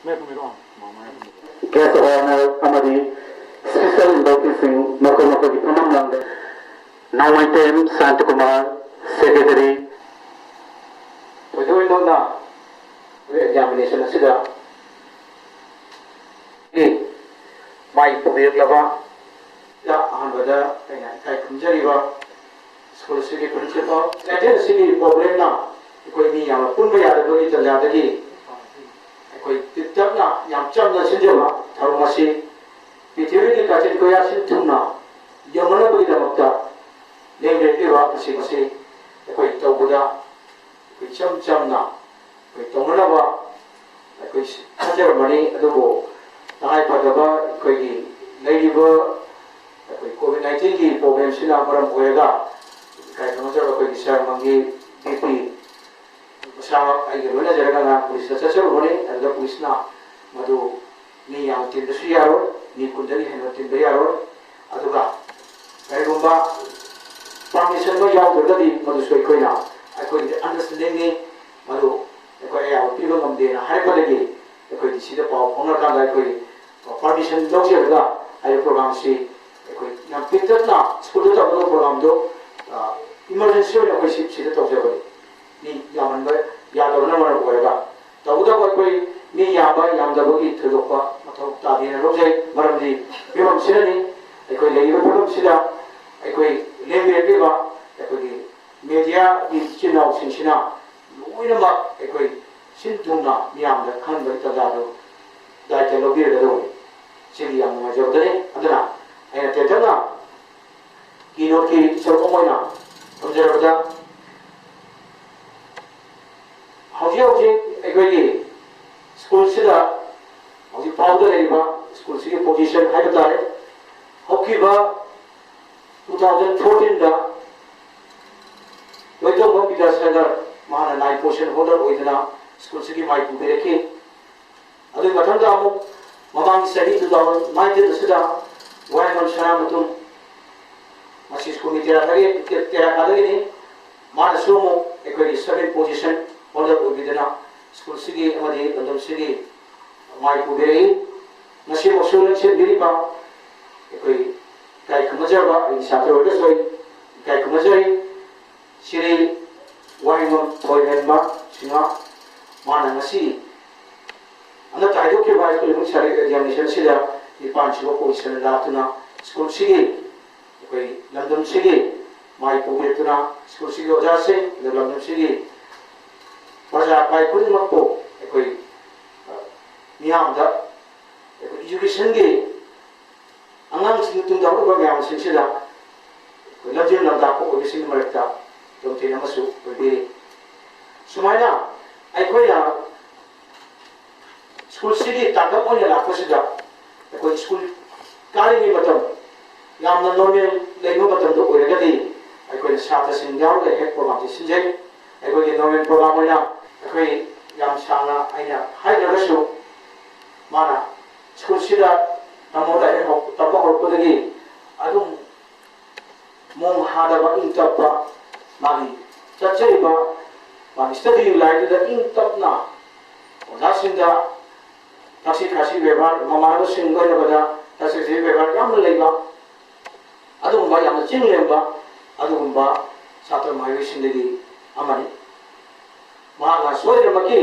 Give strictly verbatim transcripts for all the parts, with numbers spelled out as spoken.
Guest of honor ꯑꯃꯗꯤ special inviteeꯁꯤꯡ ꯃꯈꯣꯏ ꯃꯈꯣꯏꯒꯤ ꯐꯝꯐꯝ ꯂꯥꯡꯗ ꯅꯥꯎꯃꯩꯇꯦꯝ ꯁꯥꯟꯇꯀꯨꯃꯥꯔ, secretary꯫ ꯊꯣꯏꯗꯣꯛ ꯍꯦꯟꯗꯣꯛꯅ examination ꯑꯁꯤꯗ ꯃꯥꯏ ꯄꯨꯕꯤꯔꯛꯂꯕ ꯑꯍꯥꯟꯕꯗ ꯑꯩꯅ ꯏꯀꯥꯏ ꯈꯨꯝꯖꯔꯤꯕ ꯁ꯭ꯀꯨꯜ ꯑꯁꯤꯒꯤ principal꯫ Title ꯑꯁꯤꯒꯤ problemꯅ ꯑꯩꯈꯣꯏ ꯃꯤ ꯌꯥꯝꯅ ꯄꯨꯟꯕ ꯌꯥꯗꯕꯒꯤ ꯇꯥꯟꯖꯥꯗꯒꯤ ꯑꯩꯈꯣꯏ ꯄꯤꯛꯇꯛꯅ ꯌꯥꯝ ꯆꯝꯅ ꯁꯤꯟꯖꯕ ꯊꯧꯔꯝ ꯑꯁꯤ ꯄ꯭ꯔꯤꯊꯤꯕꯤꯒꯤ ꯀꯥꯆꯤꯟ ꯀꯣꯌꯥꯁꯤꯡ ꯊꯨꯡꯅ ꯌꯧꯅꯅꯕꯒꯤꯗꯃꯛꯇ ꯂꯦꯡꯗ꯭ꯔꯦꯛꯂꯤꯕ ꯃꯁꯤꯡ ꯑꯁꯤ ꯑꯩꯈꯣꯏ ꯇꯧꯕꯗ ꯑꯩꯈꯣꯏ ꯏꯆꯝ ꯆꯝꯅ ꯑꯩꯈꯣꯏ ꯇꯧꯅꯅꯕ ꯑꯩꯈꯣꯏ ꯈꯟꯖꯔꯝꯕꯅꯤ꯫ ꯑꯗꯨꯕꯨ ꯇꯉꯥꯏꯐꯗꯕ ꯑꯩꯈꯣꯏꯒꯤ ꯂꯩꯔꯤꯕ ꯑꯩꯈꯣꯏ COVID nineteenꯒꯤ problemꯁꯤꯅ ꯃꯔꯝ ꯑꯣꯏꯔꯒ ꯏꯀꯥꯏ ꯈꯨꯝꯅꯖꯕ ꯑꯩꯈꯣꯏꯒꯤ ꯁꯥꯔ ꯃꯪꯒꯤ ꯕꯤ ꯄꯤ ꯃꯁꯥꯃꯛ ꯑꯩꯒ ꯂꯣꯏꯅꯖꯔꯒ ꯉꯔꯥꯡ policeꯇ ꯆꯠꯆꯔꯨꯕꯅꯤ꯫ ꯑꯗꯨꯗ policeꯅ ꯃꯗꯨ ꯃꯤ ꯌꯥꯝꯅ ꯇꯤꯟꯕꯁꯨ ꯌꯥꯔꯣꯏ, ꯃꯤ ꯀꯨꯟꯗꯒꯤ ꯍꯦꯟꯅ ꯇꯤꯟꯕ ꯌꯥꯔꯣꯏ, ꯑꯗꯨꯒ ꯀꯔꯤꯒꯨꯝꯕ permission ꯑꯃ ꯌꯥꯎꯗ꯭ꯔꯒꯗꯤ ꯃꯗꯨꯁꯨ ꯑꯩꯈꯣꯏꯅ ꯑꯩꯈꯣꯏꯒꯤ understandingꯅꯤ, ꯃꯗꯨ ꯑꯩꯈꯣꯏ ꯑꯌꯥꯕ ꯄꯤꯕ ꯉꯝꯗꯦꯅ ꯍꯥꯏꯔꯛꯄꯗꯒꯤ ꯑꯩꯈꯣꯏ ꯗꯤ ꯁꯤꯗ ꯄꯥꯎ ꯐꯥꯎꯅꯔꯀꯥꯟꯗ ꯑꯩꯈꯣꯏ permission ꯂꯧꯖꯔꯒ ꯍꯥꯏꯔꯤꯕ programꯁꯤ ꯑꯩꯈꯣꯏ ꯌꯥꯝ ꯄꯤꯛꯇꯛꯅ ꯁ꯭ꯀꯨꯜꯗ ꯇꯧꯒꯗꯕ programꯗꯣ emergency ꯑꯣꯏꯅ ꯑꯩꯈꯣꯏ ꯁꯤ ꯁꯤꯗ ꯇꯧꯖꯕꯅꯤ꯫ ꯃꯤ ꯌꯥꯝꯍꯟꯕ ꯌꯥꯗꯕꯅ ꯃꯔꯝ ꯑꯣꯏꯔꯒ ꯇꯧꯕꯇꯕꯨ ꯑꯩꯈꯣꯏ ꯃꯤ ꯌꯥꯝꯕ ꯌꯥꯝꯗꯕꯒꯤ ꯊꯣꯏꯗꯣꯛꯄ ꯃꯊꯧ ꯇꯥꯗꯦꯅ ꯂꯧꯖꯩ꯫ ꯃꯔꯝꯗꯤ ꯐꯤꯕꯝꯁꯤꯅꯅꯤ ꯑꯩꯈꯣꯏ ꯂꯩꯔꯤꯕ ꯐꯤꯕꯝꯁꯤꯗ ꯑꯩꯈꯣꯏ ꯂꯦꯡꯕꯤꯔꯛꯂꯤꯕ ꯑꯩꯈꯣꯏꯒꯤ mediaꯒꯤ ꯏꯆꯤꯟ ꯏꯅꯥꯎꯁꯤꯡꯁꯤꯅ ꯂꯣꯏꯅꯃꯛ ꯑꯩꯈꯣꯏ ꯁꯤꯟ ꯊꯨꯡꯅ ꯃꯤꯌꯥꯝꯗ ꯈꯪꯍꯟꯕꯒꯤ ꯇꯥꯟꯖꯥꯗꯨ ꯗꯥꯏꯇ ꯂꯧꯕꯤꯔꯒꯗꯧꯕꯅꯤ꯫ ꯁꯤꯒꯤ ꯌꯥꯝ ꯅꯨꯡꯉꯥꯏꯖꯕꯗꯅꯤ꯫ ꯑꯗꯨꯅ ꯑꯩꯅ ꯇꯦꯟꯇꯛꯅ keynoteꯀꯤ ꯁꯔꯨꯛ ꯑꯃ ꯑꯣꯏꯅ ꯊꯝꯖꯔꯕꯗ, ꯍꯧꯖꯤꯛ ꯍꯧꯖꯤꯛ ꯑꯩꯈꯣꯏꯒꯤ ꯁ꯭ꯀꯨꯜꯁꯤꯗ ꯍꯧꯖꯤꯛ ꯐꯥꯎꯕꯗ ꯂꯩꯔꯤꯕ ꯁ꯭ꯀꯨꯜꯁꯤꯒꯤ position ꯍꯥꯏꯕ ꯇꯥꯔꯦ, ꯍꯧꯈꯤꯕ two thousand fourteenꯗ ꯂꯣꯏꯇꯣꯡꯕꯝ ꯕꯤꯗ꯭ꯌꯥꯁꯥꯒꯔ ꯃꯍꯥꯛꯅ ninth position holder ꯑꯣꯏꯗꯨꯅ ꯁ꯭ꯀꯨꯜꯁꯤꯒꯤ ꯃꯥꯏ ꯄꯨꯕꯤꯔꯛꯈꯤ꯫ ꯑꯗꯨꯒꯤ ꯃꯊꯪꯗ ꯑꯃꯨꯛ ꯃꯃꯥꯡꯒꯤ ꯆꯍꯤ two thousand nineteen ꯑꯁꯤꯗ ꯋꯥꯍꯦꯡꯕꯝ ꯁꯅꯥꯃꯇꯨꯝ, ꯃꯁꯤ ꯁ꯭ꯀꯨꯜꯒꯤ ꯇꯦꯔꯥꯗꯒꯤ, ꯇꯦꯔꯥꯈꯥꯗꯒꯤꯅꯤ, ꯃꯥꯅꯁꯨ ꯑꯃꯨꯛ ꯑꯩꯈꯣꯏꯒꯤ seventh position holder ꯑꯣꯏꯕꯤꯗꯨꯅ ꯁ꯭ꯀꯨꯜꯁꯤꯒꯤ ꯑꯃꯗꯤ ꯂꯝꯗꯝꯁꯤꯒꯤ ꯃꯥꯏ ꯄꯨꯕꯤꯔꯛꯏ꯫ ꯉꯁꯤꯃꯛꯁꯨ ꯂꯦꯡꯁꯤꯟꯕꯤꯔꯤꯕ ꯑꯩꯈꯣꯏ ꯏꯀꯥꯏ ꯈꯨꯝꯅꯖꯕ ꯑꯩꯒꯤ ꯁꯥꯇ꯭ꯔ ꯑꯣꯏꯔꯒꯁꯨ ꯑꯩ ꯏꯀꯥꯏ ꯈꯨꯝꯅꯖꯔꯤ꯫ ꯁꯤꯔꯤ ꯋꯥꯍꯦꯡꯕꯝ ꯊꯣꯏꯍꯦꯟꯕ ꯁꯤꯡꯍ, ꯃꯥꯅ ꯉꯁꯤ ꯍꯟꯗꯛꯇ ꯍꯥꯏꯗꯣꯛꯈꯤꯕ ꯍꯥꯏ ꯁ꯭ꯀꯨꯜ ꯏꯃꯨꯡ ꯁꯥꯔꯤ ꯑꯦꯛꯖꯥꯃꯤꯅꯦꯁꯟ ꯑꯁꯤꯗ ꯅꯤꯄꯥꯟ ꯁꯨꯕ ꯄꯣꯖꯤꯁꯟ ꯂꯥꯛꯇꯨꯅ ꯁ꯭ꯀꯨꯜꯁꯤꯒꯤ, ꯑꯩꯈꯣꯏ ꯂꯝꯗꯝꯁꯤꯒꯤ ꯃꯥꯏ ꯄꯨꯕꯤꯔꯛꯇꯨꯅ ꯁ꯭ꯀꯨꯜꯁꯤꯒꯤ ꯑꯣꯖꯥꯁꯤꯡ ꯑꯗꯨꯒ ꯂꯝꯗꯝꯁꯤꯒꯤ ꯄ꯭ꯔꯖꯥ ꯑꯄꯥꯏ ꯈꯨꯗꯤꯡꯃꯛꯄꯨ ꯑꯩꯈꯣꯏ, ꯑ, ꯃꯤꯌꯥꯝꯗ ꯑꯩꯈꯣꯏ ꯏꯖꯨꯀꯦꯁꯟꯒꯤ ꯑꯉꯥꯡꯁꯤꯡ ꯇꯨꯡꯗ ꯍꯧꯔꯛꯄ ꯃꯌꯥꯝꯁꯤꯡꯁꯤꯗ ꯑꯩꯈꯣꯏ ꯂꯝꯖꯤꯡ ꯂꯝꯇꯥꯛꯄ ꯑꯣꯏꯕꯁꯤꯡꯒꯤ ꯃꯔꯛꯇ ꯂꯝꯐꯦꯜ ꯑꯃꯁꯨ ꯑꯣꯏꯕꯤꯔꯤ꯫ ꯁꯨꯃꯥꯏꯅ ꯑꯩꯈꯣꯏꯅ ꯁ꯭ꯀꯨꯜꯁꯤꯒꯤ ꯇꯥꯡꯀꯛ ꯑꯣꯏꯅ ꯂꯥꯛꯄꯁꯤꯗ ꯑꯩꯈꯣꯏ ꯁ꯭ꯀꯨꯜ ꯀꯥꯔꯤꯉꯩ ꯃꯇꯝ ꯌꯥꯝꯅ ꯅꯣꯔꯃꯦꯜ ꯂꯩꯕ ꯃꯇꯝꯗ ꯑꯣꯏꯔꯒꯗꯤ ꯑꯩꯈꯣꯏꯅ ꯁꯥꯇ꯭ꯔꯁꯤꯡ ꯌꯥꯎꯔꯒ ꯍꯦꯛ ꯄ꯭ꯔꯣꯒ꯭ꯔꯥꯝꯁꯦ ꯁꯤꯟꯖꯩ꯫ ꯑꯩꯈꯣꯏꯒꯤ ꯅꯣꯔꯃꯦꯜ ꯄ꯭ꯔꯣꯒ꯭ꯔꯥꯝ ꯑꯣꯏꯅ ꯑꯩꯈꯣꯏ ꯌꯥꯝ ꯁꯥꯡꯅ ꯑꯩꯅ ꯍꯥꯏꯗ꯭ꯔꯒꯁꯨ ꯃꯥꯅ ꯁ꯭ꯀꯨꯜꯁꯤꯗ ꯇꯝꯕ ꯂꯥꯏꯔꯤꯛ ꯍꯧ-, ꯇꯝꯕ ꯍꯧꯔꯛꯄꯗꯒꯤ ꯑꯗꯨꯝ ꯃꯣꯡ ꯍꯥꯗꯕ ꯏꯪ ꯇꯞꯄ ꯃꯥꯒꯤ ꯆꯠꯆꯔꯤꯕ ꯃꯥꯒꯤ ꯁ꯭ꯇꯗꯤ ꯂꯥꯏꯟꯗꯨꯗ ꯏꯪ ꯇꯞꯅ ꯑꯣꯖꯥꯁꯤꯡꯗ ꯊꯛꯁꯤ ꯈꯥꯁꯤ ꯕꯦꯕꯥꯔ, ꯃꯃꯥꯟꯅꯕꯁꯤꯡ ꯂꯣꯏꯅꯕꯗ ꯊꯛꯁꯤ ꯈꯥꯁꯤ ꯕꯦꯕꯥꯔ ꯌꯥꯝꯅ ꯂꯩꯕ ꯑꯗꯨꯒꯨꯝꯕ ꯌꯥꯝꯅ ꯆꯤꯡ ꯂꯦꯝꯕ ꯑꯗꯨꯒꯨꯝꯕ ꯁꯥꯇ꯭ꯔ ꯃꯍꯩꯔꯣꯏꯁꯤꯡꯗꯒꯤ ꯑꯃꯅꯤ꯫ ꯃꯍꯥꯛꯅ ꯁꯣꯏꯗꯅꯃꯛꯀꯤ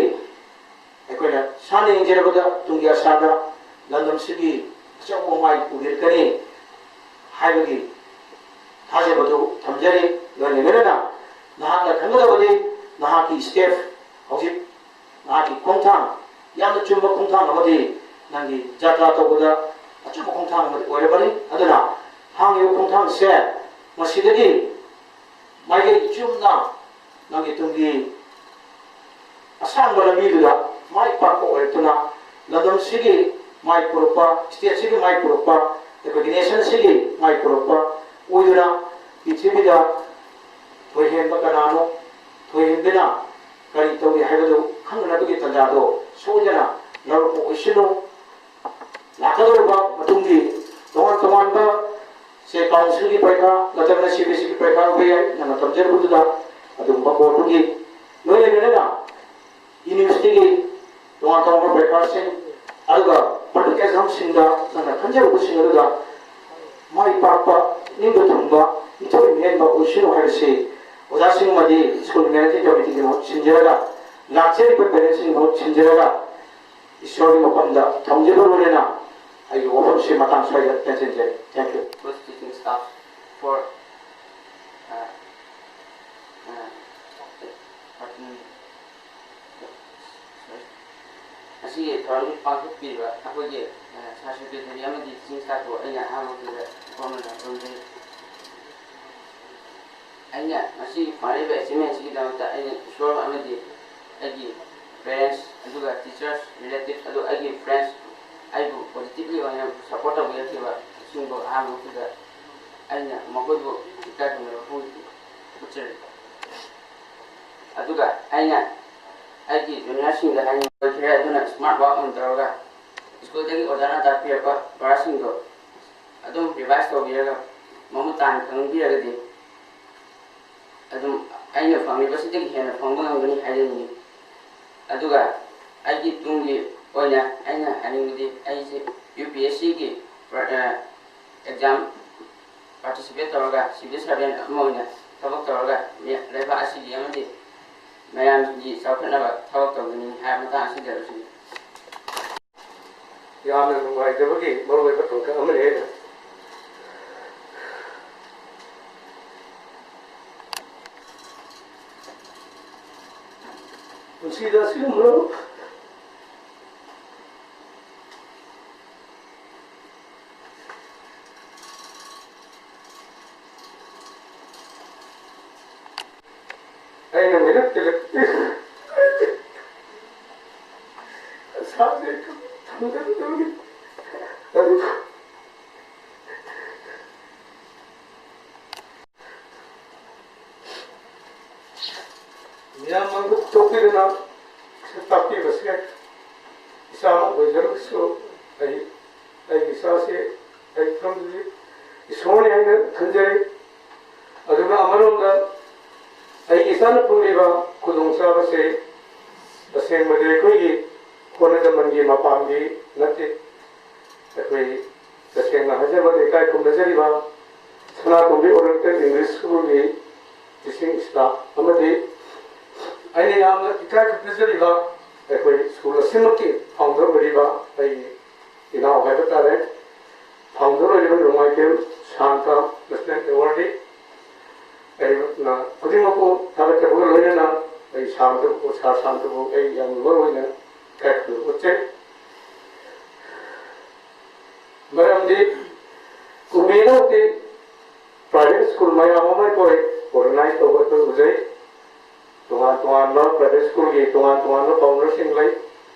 ꯑꯩꯈꯣꯏꯅ ꯁꯥꯟꯅ ꯌꯦꯡꯖꯔꯕꯗ ꯇꯨꯡꯒꯤ ꯑꯁꯥꯗ ꯂꯝꯗꯝꯁꯤꯒꯤ ꯑꯆꯧꯕ ꯃꯥꯏ ꯄꯨꯕꯤꯔꯛꯀꯅꯤ ꯍꯥꯏꯕꯒꯤ ꯊꯥꯖꯕꯗꯨ ꯊꯝꯖꯔꯤ꯫ ꯂꯣꯏꯅ ꯂꯣꯏꯅꯅ ꯅꯍꯥꯛꯅ ꯈꯪꯒꯗꯕꯗꯤ ꯅꯍꯥꯛꯀꯤ ꯁ꯭ꯇꯦꯞ ꯍꯧꯖꯤꯛ ꯅꯍꯥꯛꯀꯤ ꯈꯣꯡꯊꯥꯡ ꯌꯥꯝꯅ ꯆꯨꯝꯕ ꯈꯣꯡꯊꯥꯡ ꯑꯃꯗꯤ ꯅꯪꯒꯤ ꯖꯥꯇ꯭ꯔꯥ ꯇꯧꯕꯗ ꯑꯆꯨꯝꯕ ꯈꯣꯡꯊꯥꯡ ꯑꯃꯗꯤ ꯑꯣꯏꯔꯕꯅꯤ꯫ ꯑꯗꯨꯅ ꯊꯥꯡꯉꯤꯕ ꯈꯣꯡꯊꯥꯡꯁꯦ ꯃꯁꯤꯗꯒꯤ ꯃꯥꯏꯀꯩ ꯆꯨꯝꯅ ꯅꯪꯒꯤ ꯇꯨꯡꯒꯤ ꯑꯁꯥꯡꯕ ꯂꯝꯕꯤꯗꯨꯗ ꯃꯥꯏ ꯄꯥꯛꯄ ꯑꯣꯏꯔꯛꯇꯨꯅ ꯂꯝꯗꯝꯁꯤꯒꯤ ꯃꯥꯏ ꯄꯨꯔꯛꯄ, ꯁ꯭ꯇꯦꯠꯁꯤꯒꯤ ꯃꯥꯏ ꯄꯨꯔꯛꯄ, ꯑꯩꯈꯣꯏꯒꯤ ꯅꯦꯁꯟꯁꯤꯒꯤ ꯃꯥꯏ ꯄꯨꯔꯛꯄ ꯑꯣꯏꯗꯨꯅ ꯄ꯭ꯔꯤꯊꯤꯕꯤꯗ ꯊꯣꯏꯍꯦꯟꯕ ꯀꯅꯥꯅꯣ, ꯊꯣꯏꯍꯦꯟꯕꯅ ꯀꯔꯤ ꯇꯧꯔꯤ ꯍꯥꯏꯕꯗꯨ ꯈꯪꯅꯅꯕꯒꯤ ꯇꯥꯟꯖꯥꯗꯣ ꯁꯣꯏꯗꯅ ꯂꯧꯔꯛꯄ ꯑꯣꯏꯁꯅꯨ꯫ ꯂꯥꯛꯀꯗꯧꯔꯤꯕ ꯃꯇꯨꯡꯒꯤ ꯇꯣꯉꯥꯟ ꯇꯣꯉꯥꯟꯕ ꯁꯦ ꯀꯥꯎꯟꯁꯤꯜꯒꯤ ꯄꯔꯤꯈꯥ ꯅꯠꯇ꯭ꯔꯒꯅ ꯁꯤ ꯕꯤ ꯑꯦꯁ ꯏꯒꯤ ꯄꯔꯤꯈꯥ ꯑꯣꯏꯕ ꯌꯥꯏ, ꯅꯪꯅ ꯇꯝꯖꯔꯨꯕꯗꯨꯗ ꯑꯗꯨꯒꯨꯝꯕ ꯕꯣꯔꯗꯇꯨꯒꯤ ꯂꯣꯏꯅ ꯂꯣꯏꯅꯅ ꯌꯨꯅꯤꯚꯔꯁꯤꯇꯤꯒꯤ ꯇꯣꯉꯥꯟ ꯇꯣꯉꯥꯟꯕ ꯄꯔꯤꯈꯥꯁꯤꯡ ꯑꯗꯨꯒ ꯄꯕ꯭ꯂꯤꯛ ꯑꯦꯛꯖꯥꯝꯁꯤꯡꯗ ꯅꯪꯅ ꯈꯟꯖꯔꯨꯕꯁꯤꯡ ꯑꯗꯨꯗ ꯃꯥꯏ ꯄꯥꯛꯄ, ꯅꯤꯡꯕ ꯊꯨꯡꯕ, ꯃꯤꯊꯣꯏ ꯃꯤꯍꯦꯟꯕ ꯑꯣꯏꯁꯅꯨ ꯍꯥꯏꯕꯁꯤ ꯑꯣꯖꯥꯁꯤꯡ ꯑꯃꯗꯤ ꯁ꯭ꯀꯨꯜ ꯃꯦꯅꯦꯖꯤꯡ ꯀꯃꯤꯇꯤꯒꯤ ꯃꯍꯨꯠ ꯁꯤꯟꯖꯔꯒ, ꯂꯥꯛꯆꯔꯤꯕ ꯄꯦꯔꯦꯟꯁꯁꯤꯡꯒꯤ ꯃꯍꯨꯠ ꯁꯤꯟꯖꯔꯒ, ꯏꯁꯣꯔꯒꯤ ꯃꯐꯝꯗ ꯊꯝꯖꯕ ꯂꯣꯏꯅꯅ ꯑꯩꯒꯤ ꯋꯥꯐꯝꯁꯤ ꯃꯇꯥꯡ ꯁ꯭ꯋꯥꯏꯗ ꯇꯦꯟꯁꯤꯟꯖꯔꯤ꯫ Thank you. First teaching staff for, uh, uh, ꯉꯁꯤꯒꯤ ꯊꯧꯔꯝ ꯄꯥꯡꯊꯣꯛꯄꯤꯔꯤꯕ ꯑꯩꯈꯣꯏꯒꯤ, ꯑ, ꯁꯥꯔ ꯁꯦꯀ꯭ꯔꯦꯇꯔꯤ ꯑꯃꯗꯤ ꯇꯤꯆꯤꯡ ꯁ꯭ꯇꯥꯐꯄꯨ ꯑꯩꯅ ꯑꯍꯥꯟꯕ ꯃꯛꯇꯗ ꯏꯄꯣꯝꯅ ꯈꯨꯔꯨꯝꯖꯔꯤ꯫ ꯑꯩꯅ ꯉꯁꯤ ꯐꯪꯂꯤꯕ ꯑꯦꯆꯤꯞꯃꯦꯟꯁꯤꯒꯤꯗꯃꯛꯇ ꯑꯩꯅ ꯏꯁꯣꯔ ꯑꯃꯗꯤ ꯑꯩꯒꯤ ꯄꯦꯔꯦꯟꯁ, ꯑꯗꯨꯒ ꯇꯤꯆꯔꯁ, ꯔꯤꯂꯦꯇꯤꯚ, ꯑꯗꯨ ꯑꯩꯒꯤ ꯐ꯭ꯔꯦꯟꯁ, ꯑꯩꯕꯨ ꯄꯣꯖꯤꯇꯤꯚꯂꯤ ꯑꯣꯏꯅ ꯁꯄꯣꯔꯠ ꯇꯧꯕꯤꯔꯛꯈꯤꯕꯁꯤꯡꯕꯨ ꯑꯍꯥꯟꯕ ꯃꯛꯇꯗ ꯑꯩꯅ ꯃꯈꯣꯏꯕꯨ ꯏꯀꯥꯏ ꯈꯨꯝꯅꯕ ꯐꯣꯡ-, ꯎꯠꯆꯔꯤ꯫ ꯑꯗꯨꯒ ꯑꯩꯅ ꯑꯩꯒꯤ ꯖꯨꯅꯤꯌꯔꯁꯤꯡꯗ ꯍꯥꯏꯅꯤꯡꯕ, ꯂꯣꯏꯈ꯭ꯔꯦ, ꯑꯗꯨꯅ ꯁ꯭ꯃꯥꯔꯠ ꯋꯥꯔꯛ ꯑꯣꯏꯅ ꯇꯧꯔꯒ ꯁ꯭ꯀꯨꯜꯗꯒꯤ ꯑꯣꯖꯥꯅ ꯇꯥꯛꯄꯤꯔꯛꯄ ꯄꯔꯥꯁꯤꯡꯗꯣ ꯑꯗꯨꯝ ꯔꯤꯚꯥꯏꯁ ꯇꯧꯕꯤꯔꯒ ꯃꯃꯨꯠ ꯇꯥꯅ ꯈꯪꯕꯤꯔꯒꯗꯤ ꯑꯗꯨꯝ ꯑꯩꯅ ꯐꯪꯂꯤꯕꯁꯤꯗꯒꯤ ꯍꯦꯟꯅ ꯐꯪꯕ ꯉꯝꯒꯅꯤ ꯍꯥꯏꯖꯅꯤꯡꯉꯤ꯫ ꯑꯗꯨꯒ ꯑꯩꯒꯤ ꯇꯨꯡꯒꯤ ꯑꯣꯏꯅ ꯑꯩꯅ ꯍꯥꯏꯅꯤꯡꯕꯗꯤ, ꯑꯩꯁꯦ ꯌꯨ ꯄꯤ ꯑꯦꯁ ꯁꯤꯒꯤ ꯑꯦꯛꯖꯥꯝ ꯄꯥꯔꯇꯤꯁꯤꯄꯦꯠ ꯇꯧꯔꯒ ꯁꯤꯚꯤꯜ ꯁꯔꯚꯦꯟ ꯑꯃ ꯑꯣꯏꯅ ꯊꯕꯛ ꯇꯧꯔꯒ ꯃꯤ-, ꯂꯩꯕꯥꯛ ꯑꯁꯤꯒꯤ ꯑꯃꯗꯤ ꯃꯌꯥꯝꯒꯤ ꯆꯥꯎꯈꯠꯅꯕ ꯊꯕꯛ ꯇꯧꯒꯅꯤ ꯍꯥꯏꯕ ꯃꯇꯥꯡ ꯑꯁꯤꯗ ꯂꯣꯏꯁꯤꯟꯖꯔꯦ꯫ ꯌꯥꯝꯅ ꯅꯨꯡꯉꯥꯏꯖꯕꯒꯤ ꯃꯔꯨꯑꯣꯏꯕ ꯇꯥꯡꯀꯛ ꯑꯃꯅꯤ꯫ ꯄꯨꯟꯁꯤꯗ ꯑꯁꯤꯒꯨꯝꯕ ꯑꯩꯅ ꯃꯤꯔꯛ ꯇꯤꯜꯂꯛꯇꯦ꯫ ꯑꯁꯥꯁꯦ ꯊꯝꯖꯤꯟꯗꯕꯒꯤ ꯑꯗꯨ ꯃꯤꯌꯥꯝ ꯃꯥꯡꯗ ꯄꯨꯊꯣꯛꯄꯤꯗꯨꯅ ꯁꯛ ꯇꯥꯛꯄꯤꯕꯁꯦ ꯏꯆꯥꯃꯛ ꯑꯣꯏꯖꯔꯒꯁꯨ ꯑꯩ, ꯑꯩꯒꯤ ꯏꯆꯥꯁꯦ ꯑꯩ ꯈꯪꯕꯗꯤ ꯏꯁꯣꯔꯅꯤ ꯍꯥꯏꯅ ꯈꯟꯖꯔꯤ꯫ ꯑꯗꯨꯒ ꯑꯃꯔꯣꯝꯗ ꯑꯩꯒꯤ ꯏꯆꯥꯅ ꯐꯪꯂꯤꯕ ꯈꯨꯗꯣꯡꯆꯥꯕꯁꯦ ꯇꯁꯦꯡꯕꯗꯤ ꯑꯩꯈꯣꯏꯒꯤ ꯍꯣꯠꯅꯖꯃꯟꯒꯤ ꯃꯄꯥꯡꯗꯤ ꯅꯠꯇꯦ꯫ ꯑꯩꯈꯣꯏ ꯇꯁꯦꯡꯅ ꯍꯥꯏꯖꯔꯕꯗ ꯏꯀꯥꯏ ꯈꯨꯝꯅꯖꯔꯤꯕ ꯁꯅꯥꯇꯣꯝꯕꯤ ꯑꯣꯔꯤꯌꯦꯟꯇꯦꯜ ꯏꯪꯂꯤꯁ ꯁ꯭ꯀꯨꯜꯒꯤ ꯇꯤꯆꯤꯡ ꯁ꯭ꯇꯥꯐ ꯑꯃꯗꯤ ꯑꯩꯅ ꯌꯥꯝꯅ ꯏꯀꯥꯏ ꯈꯨꯝꯅꯖꯔꯤꯕ ꯑꯩꯈꯣꯏ ꯁ꯭ꯀꯨꯜ ꯑꯁꯤꯃꯛꯀꯤ ꯐꯥꯎꯟꯗꯔ ꯑꯣꯏꯔꯤꯕ ꯑꯩꯒꯤ ꯏꯅꯥꯎ ꯍꯥꯏꯕ ꯇꯥꯔꯦ, ꯐꯥꯎꯟꯗꯔ ꯑꯣꯏꯔꯤꯕ ꯅꯣꯡꯃꯥꯏꯊꯦꯝ ꯁꯥꯟꯇ ꯅꯦꯁꯅꯦꯜ ꯑꯦꯋꯥꯔꯗꯤ ꯑꯩꯅ ꯈꯨꯗꯤꯡꯃꯛꯄꯨ ꯊꯥꯒꯠꯆꯕꯒ ꯂꯣꯏꯅꯅ ꯑꯩ ꯁꯥꯟꯇꯕꯨ, ꯁꯥꯔ ꯁꯥꯟꯇꯕꯨ ꯑꯩ ꯌꯥꯝꯅ ꯃꯔꯨ ꯑꯣꯏꯅ ꯏꯀꯥꯏ ꯈꯨꯝꯅꯕ ꯎꯠꯆꯩ꯫ ꯃꯔꯝꯗꯤ ꯀꯨꯝꯕꯤ ꯍꯟꯗꯛꯇꯤ ꯄ꯭ꯔꯥꯏꯚꯦꯠ ꯁ꯭ꯀꯨꯜ ꯃꯌꯥꯝ ꯑꯃ ꯑꯩꯈꯣꯏ ꯑꯣꯔꯒꯅꯥꯏꯖ ꯇꯧꯕ ꯑꯩꯈꯣꯏ ꯎꯖꯩ꯫ ꯇꯣꯉꯥꯟ ꯇꯣꯉꯥꯟꯕ ꯄ꯭ꯔꯥꯏꯚꯦꯠ ꯁ꯭ꯀꯨꯜꯒꯤ ꯇꯣꯉꯥꯟ ꯇꯣꯉꯥꯟꯕ ꯐꯥꯎꯟꯗꯔꯁꯤꯡ ꯂꯩ꯫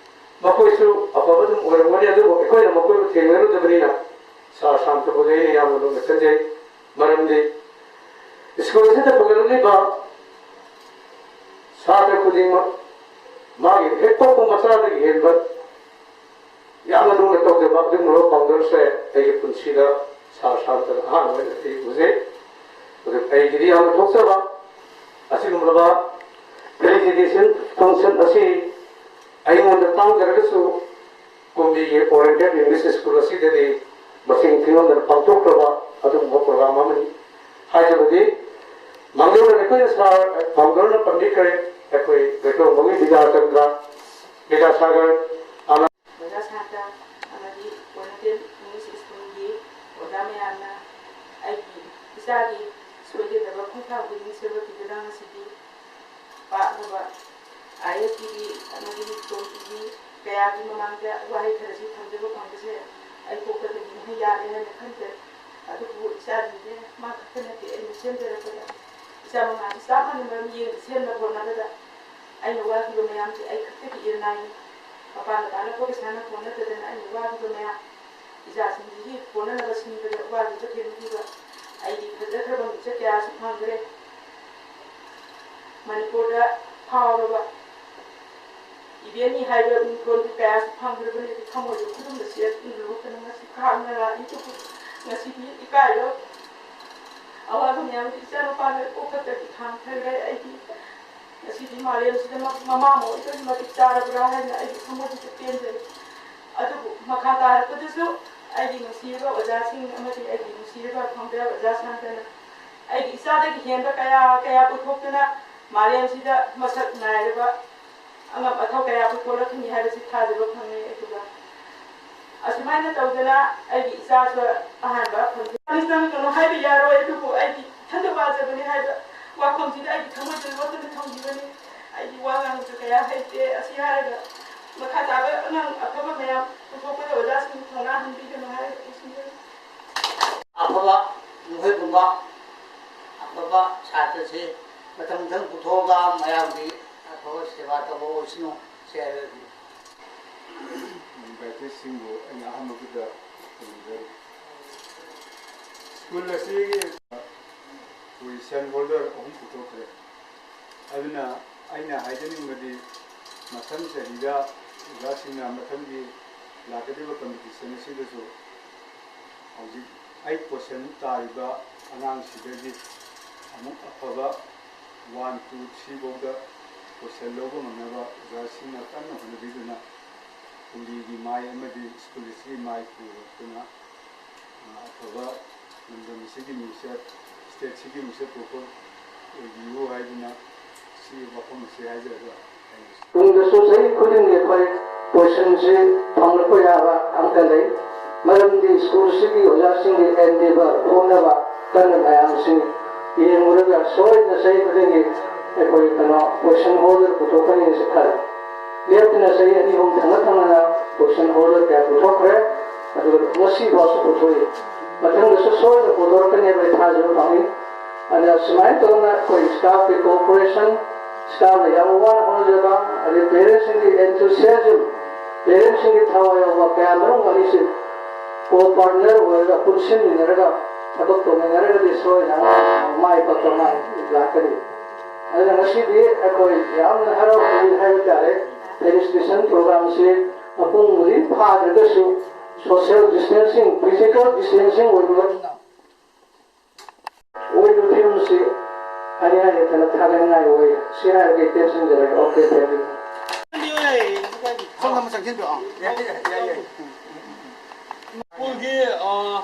ꯃꯈꯣꯏꯁꯨ ꯑꯐꯕ ꯑꯗꯨꯝ ꯑꯣꯏꯔꯝꯒꯅꯤ, ꯑꯗꯨꯕꯨ ꯑꯩꯈꯣꯏꯅ ꯃꯈꯣꯏꯕꯨ ꯊꯦꯡꯅꯔꯨꯗꯕꯅꯤꯅ ꯁꯥꯔ ꯁꯥꯟꯇꯕꯨꯗꯤ ꯑꯩꯅ ꯌꯥꯝꯅ ꯂꯨꯅ ꯈꯟꯖꯩ꯫ ꯃꯔꯝꯗꯤ ꯁ꯭ꯀꯨꯜ ꯑꯁꯤꯗ ꯐꯒꯠꯂꯛꯂꯤꯕ ꯁꯥꯇ꯭ꯔ ꯈꯨꯗꯤꯡꯃꯛ ꯃꯥꯒꯤ ꯍꯦꯛ ꯄꯣꯛꯄ ꯃꯆꯥꯗꯒꯤ ꯍꯦꯟꯕ ꯌꯥꯝꯅ ꯂꯨꯅ ꯇꯧꯖꯕ ꯑꯗꯨꯒꯨꯝꯂꯕ ꯐꯥꯎꯟꯗꯔꯁꯦ ꯑꯩꯒꯤ ꯄꯨꯟꯁꯤꯗ ꯁꯥꯔ ꯁꯥꯟꯇꯅ ꯑꯍꯥꯟꯕ ꯑꯣꯏꯅ ꯑꯩ ꯎꯖꯩ꯫ ꯑꯗꯨ ꯑꯩꯒꯤꯗꯤ ꯌꯥꯝꯅ ꯊꯣꯛꯆꯕ ꯑꯁꯤꯒꯨꯝꯂꯕ ꯐꯦꯂꯤꯁꯤꯇꯦꯁꯟ ꯐꯪꯁꯟ ꯑꯁꯤ ꯑꯩꯉꯣꯟꯗ ꯇꯥꯡꯖꯔꯒꯁꯨ ꯀꯨꯝꯕꯤꯒꯤ ꯑꯣꯔꯤꯌꯦꯟꯇꯦꯜ ꯏꯪꯂꯤꯁ ꯁ꯭ꯀꯨꯜ ꯑꯁꯤꯗꯗꯤ ꯃꯁꯤꯡ ꯊꯤꯉꯝꯗꯅ ꯄꯥꯡꯊꯣꯛꯈ꯭ꯔꯕ ꯑꯗꯨꯒꯨꯝꯕ ꯄ꯭ꯔꯣꯒ꯭ꯔꯥꯝ ꯑꯃꯅꯤ꯫ ꯍꯥꯏꯖꯕꯗꯤ ꯃꯥꯡꯖꯧꯅꯅ ꯑꯩꯈꯣꯏꯅ ꯁꯥꯔ ꯐꯥꯎꯟꯗꯔꯅ ꯄꯟꯕꯤꯈ꯭ꯔꯦ, ꯑꯩꯈꯣꯏ ꯕꯦꯇꯣꯡꯕꯒꯤ ꯕꯤꯗ꯭ꯌꯥꯆꯟꯗ꯭ꯔ, ꯕꯤꯗ꯭ꯌꯥꯁꯥꯒꯔ, ꯑꯅ ꯑꯣꯖꯥ ꯁꯥꯟꯇ ꯑꯃꯗꯤ ꯑꯣꯔꯤꯌꯦꯟꯇꯦꯜ ꯏꯪꯂꯤꯁ ꯁ꯭ꯀꯨꯜꯒꯤ ꯑꯣꯖꯥ ꯃꯌꯥꯝꯅ ꯑꯩꯒꯤ ꯏꯆꯥꯒꯤ ꯁꯣꯏꯒꯗꯕ ꯈꯣꯡꯊꯥꯡ ꯈꯨꯗꯤꯡ ꯁꯦꯝꯒꯠꯄꯤꯕꯅ ꯉꯁꯤꯗꯤ ꯄꯥꯛꯂꯕ ꯑꯥꯏ ꯑꯦꯁ ꯇꯤ ꯚꯤ ꯑꯃꯗꯤ ꯇꯣꯝ ꯇꯤ ꯚꯤ ꯀꯌꯥꯒꯤ ꯃꯃꯥꯡꯗ ꯋꯥꯍꯩ ꯈꯔꯁꯤ ꯊꯝꯖꯕ ꯐꯪꯕꯁꯦ ꯑꯩ ꯄꯣꯛꯄꯗꯒꯤ ꯃꯍꯩ ꯌꯥꯜꯂꯦ ꯍꯥꯏꯅ ꯈꯟꯖꯩ꯫ ꯑꯗꯨꯕꯨ ꯏꯆꯥꯁꯤꯡꯁꯦ ꯃꯥ ꯈꯛꯇ ꯅꯠꯇꯦ, ꯑꯩꯅ ꯁꯦꯝꯖꯔꯛꯄꯗ ꯏꯆꯥ ꯃꯉꯥꯁꯤ ꯆꯞ ꯃꯥꯟꯅꯕ ꯃꯤꯠꯌꯦꯡꯗ ꯁꯦꯝꯅꯕ ꯍꯣꯠꯅꯕꯗ ꯑꯩꯅ ꯋꯥꯈꯤꯕ ꯃꯌꯥꯝꯁꯦ ꯑꯩ ꯈꯛꯇꯒꯤ ꯏꯔꯅꯥꯏꯅꯤ꯫ ꯃꯄꯥꯅ ꯇꯥꯜꯂꯛꯄ ꯄꯩꯁꯥꯅ ꯀꯣꯟꯅꯗꯗꯅ ꯑꯩꯅ ꯋꯥꯈꯤꯕ ꯃꯌꯥꯝ, ꯏꯆꯥꯁꯤꯡꯁꯤꯒꯤ ꯀꯣꯟꯅꯅꯕ ꯁꯤꯟꯕꯗ ꯋꯥꯈꯤꯕ ꯊꯦꯝꯈꯤꯕ ꯑꯩꯒꯤ ꯐꯖꯈ꯭ꯔꯕ ꯃꯤꯡꯆꯠ ꯀꯌꯥꯁꯨ ꯐꯪꯈ꯭ꯔꯦ꯫ ꯃꯅꯤꯄꯨꯔꯗ ꯐꯥꯎꯔꯕ ꯏꯕꯦꯟꯅꯤ ꯍꯥꯏꯕ ꯃꯤꯡꯊꯣꯟꯗꯨ ꯀꯌꯥꯁꯨ ꯐꯪꯈ꯭ꯔꯕꯅꯤ꯫ ꯑꯗꯨ ꯊꯃꯣꯏꯗ ꯈꯨꯗꯨꯝꯅ ꯆꯦꯠꯅ ꯂꯣꯛꯇꯅ ꯉꯁꯤ ꯈꯥꯡꯅ ꯂꯥꯛꯏ꯫ ꯑꯗꯨꯕꯨ ꯉꯁꯤꯗꯤ ꯏꯀꯥꯏꯕ ꯑꯋꯥꯕ ꯃꯌꯥꯝꯗꯨ ꯏꯆꯥꯅꯨꯄꯥꯅ ꯀꯣꯛꯈꯠꯇꯒꯤ ꯊꯥꯡꯊꯈ꯭ꯔꯦ꯫ ꯑꯩꯗꯤ ꯉꯁꯤꯗꯤ ꯃꯥꯂꯦꯝꯁꯤꯗ ꯃ- ꯃꯃꯥ ꯃꯣꯏꯗꯒꯤ ꯃꯇꯤꯛ ꯆꯥꯔꯕ꯭ꯔꯥ ꯍꯥꯏꯅ ꯑꯩꯒꯤ ꯊꯃꯣꯏꯁꯤꯗ ꯄꯦꯟꯖꯔꯤ꯫ ꯑꯗꯨꯕꯨ ꯃꯈꯥ ꯇꯥꯔꯛꯄꯗꯁꯨ ꯑꯩꯒꯤ ꯅꯨꯡꯁꯤꯔꯕ ꯑꯣꯖꯥꯁꯤꯡ ꯑꯃꯗꯤ ꯑꯩꯒꯤ ꯅꯨꯡꯁꯤꯔꯕ ꯈꯣꯡꯖꯥ ꯑꯣꯖꯥ ꯁꯥꯟꯇꯅ ꯑꯩꯒꯤ ꯏꯆꯥꯗꯒꯤ ꯍꯦꯟꯕ ꯀꯌꯥ ꯀꯌꯥ ꯄꯨꯊꯣꯛꯇꯨꯅ ꯃꯥꯂꯦꯝꯁꯤꯗ ꯃꯁꯛ ꯅꯥꯏꯔꯕ ꯑꯉꯝ ꯑꯊꯧ ꯀꯌꯥ ꯄꯨꯊꯣꯛꯂꯛꯀꯅꯤ ꯍꯥꯏꯕꯁꯤ ꯊꯥꯖꯕ ꯐꯪꯏ꯫ ꯑꯗꯨꯒ ꯑꯁꯨꯃꯥꯏꯅ ꯇꯧꯗꯅ ꯑꯩꯒꯤ ꯏꯆꯥꯁꯨ ꯑꯍꯥꯟꯕ ꯐꯪꯖ-, ꯆꯪꯒꯅꯨ ꯍꯥꯏꯕ ꯌꯥꯔꯣꯏ, ꯑꯗꯨꯕꯨ ꯑꯩꯒꯤ ꯏꯊꯟꯇ ꯋꯥꯖꯕꯅꯤ ꯍꯥꯏꯕ ꯋꯥꯐꯝꯁꯤꯗ ꯑꯩꯒꯤ ꯊꯃꯣꯏꯗ ꯂꯣꯠꯇꯨꯅ ꯊꯝꯈꯤꯕꯅꯤ꯫ ꯑꯩꯒꯤ ꯋꯥ ꯉꯥꯡꯕꯁꯨ ꯀꯌꯥ ꯍꯩꯇꯦ꯫ ꯑꯁꯤ ꯍꯥꯏꯔꯒ ꯃꯈꯥ ꯇꯥꯕ ꯑꯉꯥꯡ ꯑꯐꯕ ꯃꯌꯥꯝ ꯄꯨꯊꯣꯛꯄꯗ ꯑꯣꯖꯥꯁꯤꯡ ꯊꯧꯅꯥ ꯍꯟꯕꯤꯒꯅꯨ ꯍꯥꯏꯔꯒ ꯂꯣꯏꯁꯤꯟꯖꯔꯤ꯫ ꯑꯐꯕ ꯃꯈꯣꯏꯒꯨꯝꯕ ꯑꯐꯕ ꯁꯥꯇ꯭ꯔꯁꯤ ꯃꯊꯪ ꯃꯊꯪ ꯄꯨꯊꯣꯛꯑꯒ ꯃꯌꯥꯝꯒꯤ ꯑꯐꯕ ꯁꯦꯕꯥ ꯇꯧꯕ ꯑꯣꯏꯁꯅꯨ꯫ ꯁꯤ ꯍꯥꯏꯔꯒꯗꯤ ꯏꯟꯚꯥꯏꯇꯦꯗꯁꯤꯡꯕꯨ ꯑꯩꯅ ꯑꯍꯥꯟꯕꯗ ꯈꯨꯔꯨꯝꯖꯔꯤ꯫ ꯁ꯭ꯀꯨꯜ ꯑꯁꯤꯒꯤ ꯑꯩꯈꯣꯏ ꯁꯦꯟ ꯍꯣꯜꯗꯔ ꯑꯍꯨꯝ ꯄꯨꯊꯣꯛꯈ꯭ꯔꯦ꯫ ꯑꯗꯨꯅ ꯑꯩꯅ ꯍꯥꯏꯖꯅꯤꯡꯕꯗꯤ ꯃꯊꯪ ꯆꯍꯤꯗ ꯑꯣꯖꯥꯁꯤꯡꯅ ꯃꯊꯪꯒꯤ ꯂꯥꯛꯀꯗꯧꯔꯤꯕ ꯀꯝꯄꯤꯇꯤꯁꯟ ꯑꯁꯤꯗꯁꯨ ꯍꯧꯖꯤꯛ ꯑꯩꯠ ꯄꯣꯔꯁꯟ ꯇꯥꯔꯤꯕ ꯑꯉꯥꯡꯁꯤꯗꯒꯤ ꯑꯃꯨꯛ ꯑꯐꯕ ꯋꯥꯟ ꯇꯨ ꯊ꯭ꯔꯤ ꯐꯥꯎꯗ ꯄꯣꯔꯁꯟ ꯂꯧꯕ ꯉꯝꯅꯕ ꯑꯣꯖꯥꯁꯤꯡꯅ ꯀꯟꯅ ꯍꯣꯠꯅꯕꯤꯗꯨꯅ ꯀꯨꯝꯕꯤꯒꯤ ꯃꯥꯏ ꯑꯃꯗꯤ ꯁ꯭ꯀꯨꯜ ꯑꯁꯤꯒꯤ ꯃꯥꯏ ꯄꯨꯔꯛꯇꯨꯅ ꯑꯐꯕ ꯂꯝꯗꯝ ꯑꯁꯤꯒꯤ ꯃꯤꯡꯆꯠ, ꯁ꯭ꯇꯦꯠꯁꯤꯒꯤ ꯃꯤꯡꯆꯠ ꯄꯨꯔꯛꯄ ꯑꯣꯏꯕꯤꯌꯨ ꯍꯥꯏꯗꯨꯅ ꯁꯤ ꯋꯥꯐꯝ ꯑꯁꯤ ꯍꯥꯏꯖꯔꯒ ꯇꯨꯡꯗꯁꯨ ꯆꯍꯤ ꯈꯨꯗꯤꯡꯒꯤ ꯑꯩꯈꯣꯏ ꯄꯣꯔꯁꯟꯁꯤ ꯐꯪꯂꯛꯄ ꯌꯥꯕ ꯑꯃꯠꯇ ꯂꯩ꯫ ꯃꯔꯝꯗꯤ ꯁ꯭ꯀꯨꯜꯁꯤꯒꯤ ꯑꯣꯖꯥꯁꯤꯡꯒꯤ ꯑꯦꯟꯗꯦꯚꯔ ꯍꯣꯠꯅꯕ ꯀꯟꯕ ꯃꯌꯥꯝꯁꯤ ꯌꯦꯡꯂꯨꯔꯒ ꯁꯣꯏꯗꯅ ꯆꯍꯤ ꯈꯨꯗꯤꯡꯒꯤ ꯑꯩꯈꯣꯏ ꯀꯩꯅꯣ ꯄꯣꯔꯁꯟ ꯍꯣꯜꯗꯔ ꯄꯨꯊꯣꯛꯀꯅꯤ ꯍꯥꯏꯅꯁꯨ ꯈꯜꯂꯤ꯫ ꯂꯦꯞꯇꯅ ꯆꯍꯤ ꯑꯅꯤ ꯑꯍꯨꯝ ꯊꯪꯅ ꯊꯪꯅꯅ ꯄꯣꯔꯁꯟ ꯍꯣꯜꯗꯔ ꯀꯌꯥ ꯄꯨꯊꯣꯛꯈ꯭ꯔꯦ, ꯑꯗꯨꯒ ꯉꯁꯤ ꯐꯥꯎꯁꯨ ꯄꯨꯊꯣꯛꯏ꯫ ꯃꯊꯪꯗꯁꯨ ꯁꯣꯏꯗꯅ ꯄꯨꯊꯣꯔꯛꯀꯅꯤ ꯍꯥꯏꯕ ꯑꯩ ꯊꯥꯖꯕ ꯐꯪꯏ꯫ ꯑꯗꯨꯅ ꯁꯨꯃꯥꯏꯅ ꯇꯧꯗꯅ ꯑꯩꯈꯣꯏ ꯁ꯭ꯇꯥꯐꯀꯤ ꯀꯣꯑꯣꯄꯔꯦꯁꯟ, ꯁ꯭ꯇꯥꯐꯅ ꯌꯥꯝ ꯋꯥꯅ ꯍꯣꯠꯅꯖꯕ, ꯑꯗꯩ ꯄꯦꯔꯦꯟꯁꯁꯤꯡꯒꯤ ꯑꯦꯟꯊꯨꯁꯤꯌꯥꯖꯝ, ꯄꯦꯔꯦꯟꯁꯁꯤꯡꯒꯤ ꯊꯋꯥꯏ ꯌꯥꯎꯕ ꯀꯌꯥ ꯃꯔꯨꯝ ꯑꯅꯤꯁꯤ ꯀꯣ ꯄꯥꯔꯠꯅꯔ ꯑꯣꯏꯔꯒ ꯄꯨꯟꯁꯤꯟꯃꯤꯟꯅꯔꯒ ꯊꯕꯛ ꯇꯧꯃꯤꯟꯅꯔꯒꯗꯤ ꯁꯣꯏꯗꯅ ꯃꯥꯏ ꯄꯥꯛꯄ ꯑꯃ ꯂꯥꯛꯀꯅꯤ꯫ ꯑꯗꯨꯅ ꯉꯁꯤꯗꯤ ꯑꯩꯈꯣꯏ ꯌꯥꯝꯅ ꯍꯔꯥꯎꯕ ꯍꯥꯏꯕ ꯇꯥꯔꯦ꯫ ꯐꯦꯂꯤꯁꯤꯇꯦꯁꯟ ꯄ꯭ꯔꯣꯒ꯭ꯔꯥꯝꯁꯤ ꯃꯄꯨꯡꯕꯨꯗꯤ ꯐꯥꯗ꯭ꯔꯒꯁꯨ ꯁꯣꯁꯤꯌꯦꯜ ꯗꯤꯁꯇꯦꯟꯁꯤꯡ, ꯐꯤꯖꯤꯀꯦꯜ ꯗꯤꯁꯇꯦꯟꯁꯤꯡ ꯑꯣꯏꯕꯅ ꯑꯣꯏꯕ ꯐꯤꯕꯝꯁꯤ ꯍꯥꯏꯅꯤꯡꯉꯥꯏ ꯂꯩꯇꯅ ꯊꯥꯒꯠꯅꯤꯡꯉꯥꯏ ꯑꯣꯏ꯫ ꯁꯤ ꯍꯥꯏꯔꯒ ꯇꯦꯞꯁꯤꯟꯖꯔꯒꯦ꯫ Okay, thank you. ꯁꯣꯝꯗ ꯑꯃ ꯆꯪꯁꯤꯟꯕꯤꯔꯣ꯫ ꯑꯥ꯫ ꯁ꯭ꯀꯨꯜꯒꯤ, ꯑ,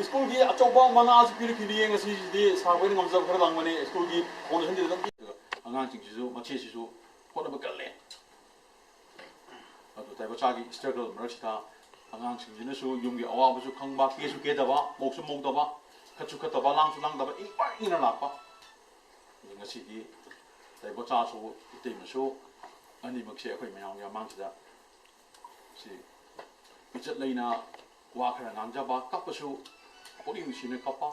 ꯁ꯭ꯀꯨꯜꯒꯤ ꯑꯆꯧꯕ ꯃꯅꯥꯁꯨ ꯄꯤꯔꯛꯈꯤꯅꯤ꯫ ꯉꯁꯤꯁꯤꯗꯤ ꯁꯥꯔ ꯈꯣꯏꯅ ꯉꯝꯖꯕ ꯈꯔ ꯂꯥꯡꯕꯅꯦ꯫ ꯁ꯭ꯀꯨꯜꯒꯤ ꯐꯥꯎꯟꯗꯦꯁꯟꯗꯨꯗ ꯑꯗꯨꯝ ꯄꯤꯔꯒ ꯑꯉꯥꯡꯁꯤꯡꯁꯤꯁꯨ, ꯃꯆꯦꯁꯤꯁꯨ ꯍꯣꯠꯅꯕ ꯀꯜꯂꯦ꯫ ꯑꯗꯨ ꯇꯥꯏꯕꯆꯥꯒꯤ ꯁ꯭ꯇ꯭ꯔꯒꯜ ꯃꯔꯛꯁꯤꯗ ꯑꯉꯥꯡꯁꯤꯡꯁꯤꯅꯁꯨ ꯌꯨꯝꯒꯤ ꯑꯋꯥꯕꯁꯨ ꯈꯪꯕ, ꯀꯦꯁꯨ ꯀꯦꯗꯕ, ꯃꯧꯁꯨ ꯃꯧꯗꯕ, ꯈꯠꯁꯨ ꯈꯠꯇꯕ, ꯂꯥꯡꯁꯨ ꯂꯥꯡꯗꯕ, ꯏꯪ ꯄꯥꯏꯅ ꯂꯥꯛꯄ꯫ ꯑꯗꯨ ꯉꯁꯤꯗꯤ ꯇꯥꯏꯕꯆꯥꯁꯨ ꯏꯇꯩꯃꯁꯨ ꯑꯅꯤꯃꯛꯁꯦ ꯑꯩꯈꯣꯏ ꯃꯌꯥꯝꯒꯤ ꯃꯃꯥꯡꯁꯤꯗ ꯁꯤ ꯏꯖꯠ ꯂꯩꯅ ꯋꯥ ꯈꯔ ꯉꯥꯡꯖꯕ, ꯀꯞꯄꯁꯨ ꯄꯨꯛꯅꯤꯡ ꯅꯨꯡꯁꯤꯅ ꯀꯞꯄ꯫